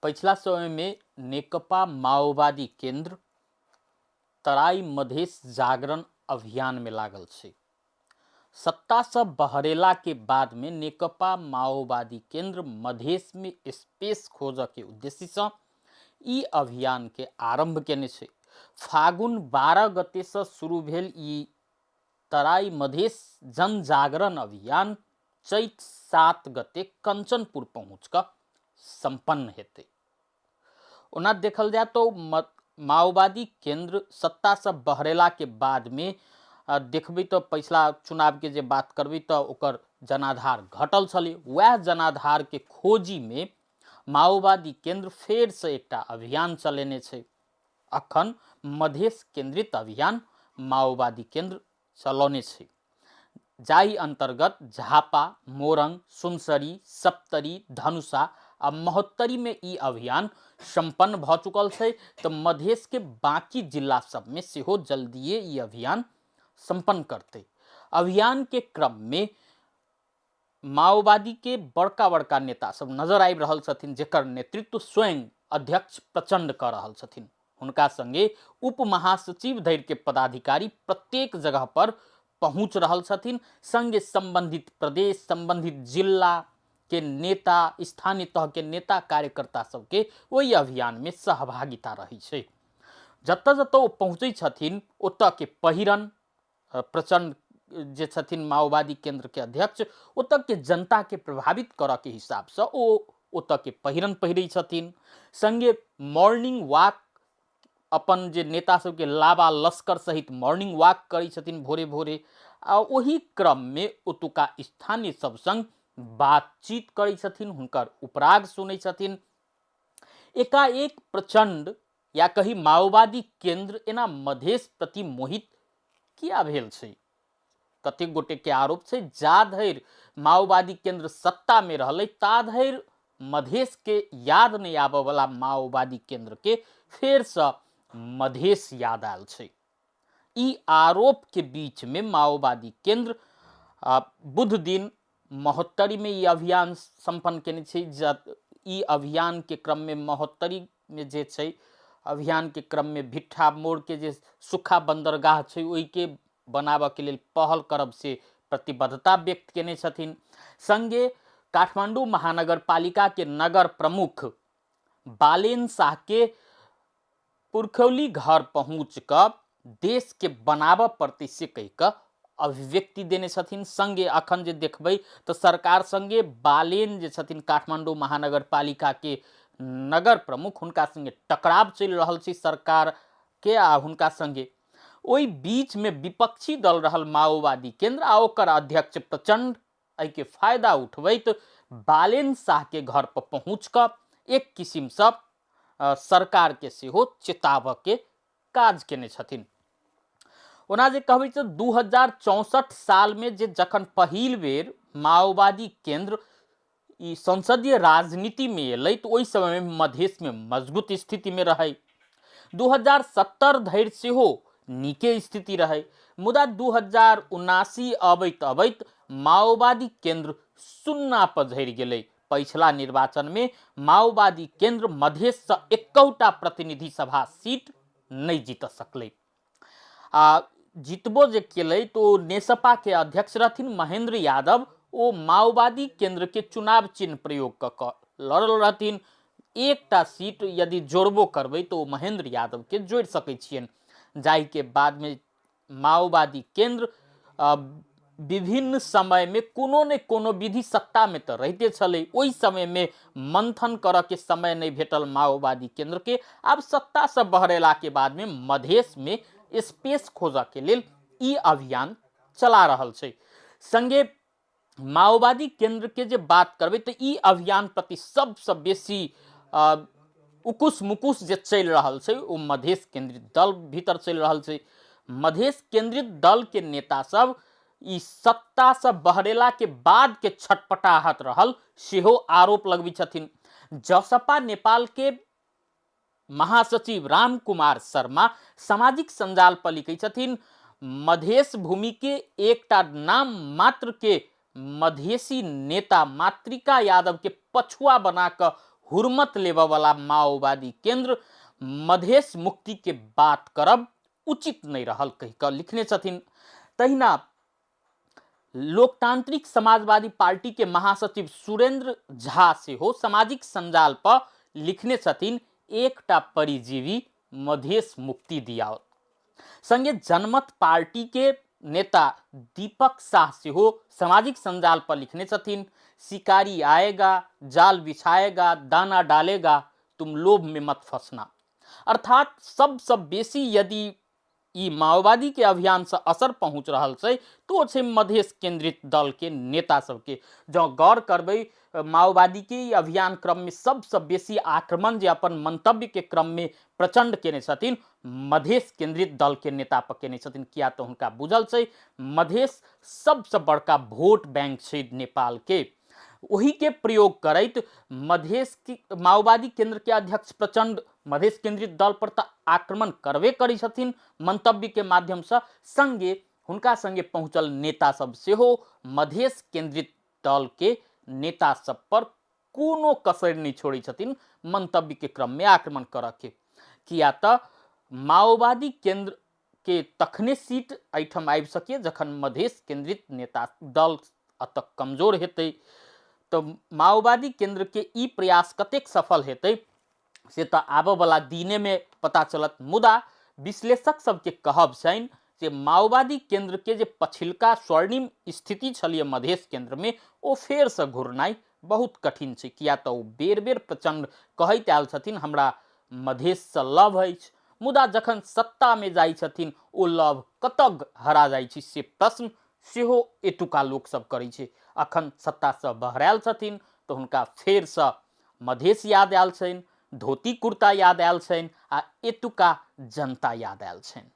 पछिला समयमे नेकपा माओवादी केन्द्र तराई मधेश जागरण अभियानमे लागल छै। सत्तासँ बहरेलाके बादमे नेकपा माओवादी केन्द्र मधेशमे स्पेस खोजऽके उद्देश्यसँ ई अभियानके आरम्भ केने छै। फागुन 12 गतेसँ शुरू भेल ई तराई मधेश जनजागरण अभियान चैत 7 गते कंचनपुर पहुँच कऽ सम्पन्न हेतै। ओना देखल जाय तऽ माओवादी केन्द्र सत्तासँ बहरेलाके बादमे देखबै तऽ पछिला चुनावके जे बात करबै तऽ ओकर जनाधार घटल छलै। वएह जनाधारके खोजीमे माओवादी केन्द्र फेरसँ एकटा अभियान चलेने छै। अखन मधेश केन्द्रित अभियान माओवादी केन्द्र चलौने छै, जाहि अन्तर्गत झापा, मोरङ, सुनसरी, सप्तरी, धनुषा आ महोत्तरीमे ई अभियान सम्पन्न भऽ चुकल छै। तऽ मधेशके बाँकी जिला सबमे सेहो जल्दिए ई अभियान सम्पन्न करतै। अभियानके क्रममे माओवादीके बड़का बड़का नेता सब नजर आबि रहल छथिन, जकर नेतृत्व स्वयं अध्यक्ष प्रचण्ड कऽ रहल छथिन। हुनका संगे उप महासचिव धरिके पदाधिकारी प्रत्येक जगह पर पहुँच रहल छथिन। संगे संबंधित प्रदेश, संबंधित जिला के नेता, स्थानीय तह के नेता कार्यकर्ता सबके ओहि अभियान में सहभागिता रहै छै। जतऽ जतऽ ओ पहुँचै छथिन ओतऽ के पहिरन, प्रचण्ड जे छथिन माओवादी केन्द्रके अध्यक्ष, ओतऽके जनताके प्रभावित करऽके हिसाबसँ ओ ओतऽके पहिरन पहिरै छथिन। सङ्गे मॉर्निंग वॉक अपन जे नेता सबके लाबा लश्कर सहित मॉर्निंग वॉक करै छथिन भोरे भोरे, आ ओहि क्रममे ओतुका स्थानीय सब सङ्ग बातचीत करै छथिन, हुनकर उपराग सुनै छथिन। एकाएक प्रचण्ड या कही माओवादी केन्द्र एना मधेश प्रति मोहित किया भेल छै? कतेक गोटेके आरोप छै जा धरि माओवादी केन्द्र सत्तामे रहलै ता धरि मधेशके याद नहि आबयवला माओवादी केन्द्रके फेरसँ मधेश याद आयल छै। ई आरोपके बीचमे माओवादी केन्द्र बुध दिन महोत्तरीमे ई अभियान सम्पन्न केने छै। ई अभियानके क्रममे महोत्तरीमे जे छै अभियानके क्रममे भिट्ठा मोड़के जे सूखा बन्दरगाह छै ओहिके बनाबऽके लेल पहल करब से प्रतिबद्धता व्यक्त केने छथिन। सङ्गे काठमाण्डू महानगरपालिकाके नगर प्रमुख बालेन शाहके पुरखौली घर पहुँच कऽ देशके बनाबऽ पड़तै से कहि कऽ अभिव्यक्ति देने छथिन। सङ्गे अखन जे देखबै तऽ सरकार सङ्गे बालेन जे छथिन काठमाण्डू महानगरपालिकाके नगर प्रमुख, हुनका सङ्गे टकराव चलि रहल छै सरकारके आ हुनका सङ्गे। ओहि बीचमे विपक्षी दल रहल माओवादी केन्द्र आ ओकर अध्यक्ष प्रचण्ड एहिके फायदा उठबैत बालेन शाहके घर पर पहुँच कऽ एक किसिमसँ सरकारके सेहो चेताबऽके काज केने छथिन। ओना जे कहबै तऽ 2064 सालमे जे जखन पहिल बेर माओवादी केन्द्र ई संसदीय राजनीतिमे एलै तऽ ओहि समयमे मधेशमे मजबूत स्थितिमे रहै। 2070 धरि सेहो नीके स्थिति रहै, मुदा 2079 अबैत अबैत माओवादी केन्द्र शून्ना पर झड़ि गेलै। पछिला निर्वाचनमे माओवादी केन्द्र मधेशसँ एकौटा प्रतिनिधि सभा सीट नहि जीत सकलै, आ जीतबो जे केलै तऽ ओ नेसपाके अध्यक्ष रहथिन महेंद्र यादव, ओ माओवादी केन्द्रके चुनाव चिन्ह प्रयोग कऽ कऽ लड़ल रहथिन। एकटा सीट यदि जोड़बो करबै तऽ ओ महेंद्र यादवके जोड़ि सकै छियनि। जाहिके बादमे माओवादी केन्द्र विभिन्न समयमे कोनो ने कोनो विधि सत्तामे तऽ रहिते छलै, ओहि समयमे मंथन करऽके समय नहि भेटल माओवादी केन्द्रके। आब सत्तासँ बहरेलाके बादमे मधेशमे स्पेस खोजऽके लेल ई अभियान चला रहल छै। सङ्गे माओवादी केन्द्रके जे बात करबै तऽ ई अभियान प्रति सबसँ बेसी उकुस मुकुस जे चलि रहल छै ओ मधेश केन्द्रित दल भीतर चलि रहल छै। मधेश केन्द्रित दलके नेता सब ई सत्तासँ बहरेलाके बादके छटपटाहट रहल सेहो आरोप लगबै छथिन। जसपा नेपालके महासचिव राम कुमार शर्मा सामाजिक सञ्जाल पर लिखै छथिन, मधेश भूमिके एकटा नाम मात्रके मधेशी नेता मातृका यादवके पछुआ बना कऽ हुरमत लेबऽवला माओवादी केंद्र मधेश मुक्ति के बात करब उचित नहि रहल कहि कऽ लिखने छथिन। तहिना लोकतांत्रिक समाजवादी पार्टी के महासचिव सुरेंद्र झा सेहो सामाजिक संजाल पर लिखने छथिन, एकटा परिजीवी मधेश मुक्ति दियाओत। संगे जनमत पार्टी के नेता दीपक शाह सेहो सामाजिक संजाल पर लिखने छथिन, शिकारी आएगा, जाल बिछाएगा, दाना डालेगा, तुम लोभ में मत फंसना। अर्थात सबसँ बेसी यदि ई माओवादी के अभियान से असर पहुंच रहल छै तो ओ छै मधेश केंद्रित दल के नेता सबके। जँ गौर करबै, माओवादी के ई अभियान क्रम में सबसँ बेसी आक्रमण जे अपन मंतव्य के क्रम में प्रचंड केने छथिन, मधेश केंद्रित दल के नेता पर केने छथिन। किया तऽ हुनका बुझल छै मधेश सबसँ बड़का वोट बैंक छै नेपाल के। ओही के प्रयोग करैत मधेश की माओवादी केंद्र के अध्यक्ष प्रचंड मधेश केंद्रित दल पर तऽ आक्रमण करबे करै छथिन मंतव्य के माध्यम से, संगे हुनका संगे पहुंचल नेता सब सेहो मधेश केंद्रित दल के नेता सब पर कोनो कसरि नहि छोड़ै छथिन मंतव्य के क्रम में आक्रमण करऽ के। किया तऽ माओवादी केंद्र के तखने सीट एहिठाम आबि सकैए जखन मधेश केंद्रित नेता दल एतऽ कमजोर हेतै। तऽ माओवादी केंद्र के ई प्रयास कतेक सफल हेतै से तऽ आबऽवला दिनेमे पता चलत। मुदा विश्लेषक सबके कहब छनि जे माओवादी केंद्र के जे पछिलका स्वर्णिम स्थिति छलियै मधेश केंद्रमे, ओ फेरसँ घुरनाइ बहुत कठिन छै। किया तऽ ओ बेर बेर प्रचंड कहैत आयल छथिन हमरा मधेशसँ लव अछि, मुदा जखन सत्तामे जाइ छथिन ओ लव कतऽ हरा जाइ छै से प्रश्न सेहो एतुका लोकसब करै छै। अखन सत्तासँ बहरायल छथिन तऽ हुनका फेरसँ मधेश याद आयल छनि, धोती कुर्ता याद आयल छनि आ एतुका जनता याद आयल छनि।